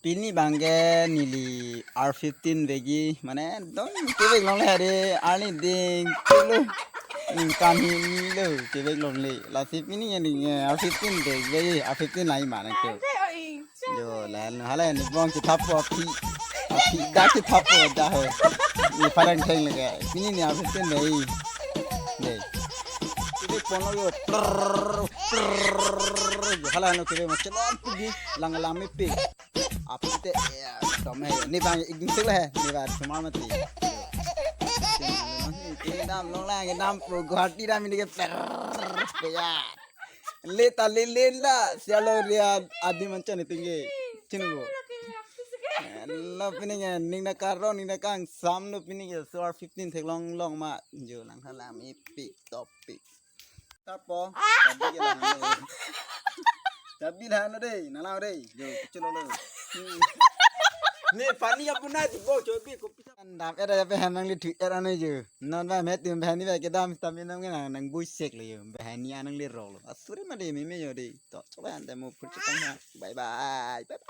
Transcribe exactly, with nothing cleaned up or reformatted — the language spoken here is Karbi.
Pini abangke neli R fifteen vekji, mane ekdom kevek longle, hari arni ding chelo. Ningkan hini lo kevek longle. Lasi pini neli R fifteen vekji, R fifteen lahai ma nangke. Jo, la hala ni bong kethappo aphi. Aphi dak kethappo dak he. Ni parang theng leke. Pini ni R fifteen vekji. Dei. Kevek ponlo jo. Prrr, prrr. Jo, hala no kevek ma chelon pidi. Lang lang mepe. Apute, ya, dom he. Ni abang ik ding sik le he. Ni abang semar mati. Kedam longle, kedam pro Guwahati dam ini ke per. Ya. Leta lelen la. Sialo ria adi manchon itingge. Chini bo. Lo pini ke ning na karo, ning na kangsam lo pini ke so R fifteen theklong long ma. Jo lang tha lang mepe topic. Tapo. Tabi ke lang lo. Tabi lang lo dei, nang lang dei. Jo, kecil lo. Hmm. Ni pani yang punai di bo, cobi kopi. Dam era ya pe hanang li tu era ne jo. Non ba met tum bani ba kedam stamina nang nang bui sek lo jo. Bani anang li rolo. Asuri ma dei meme jo dei. To, coba anda mau putar tang ha. Bye bye. Bye bye.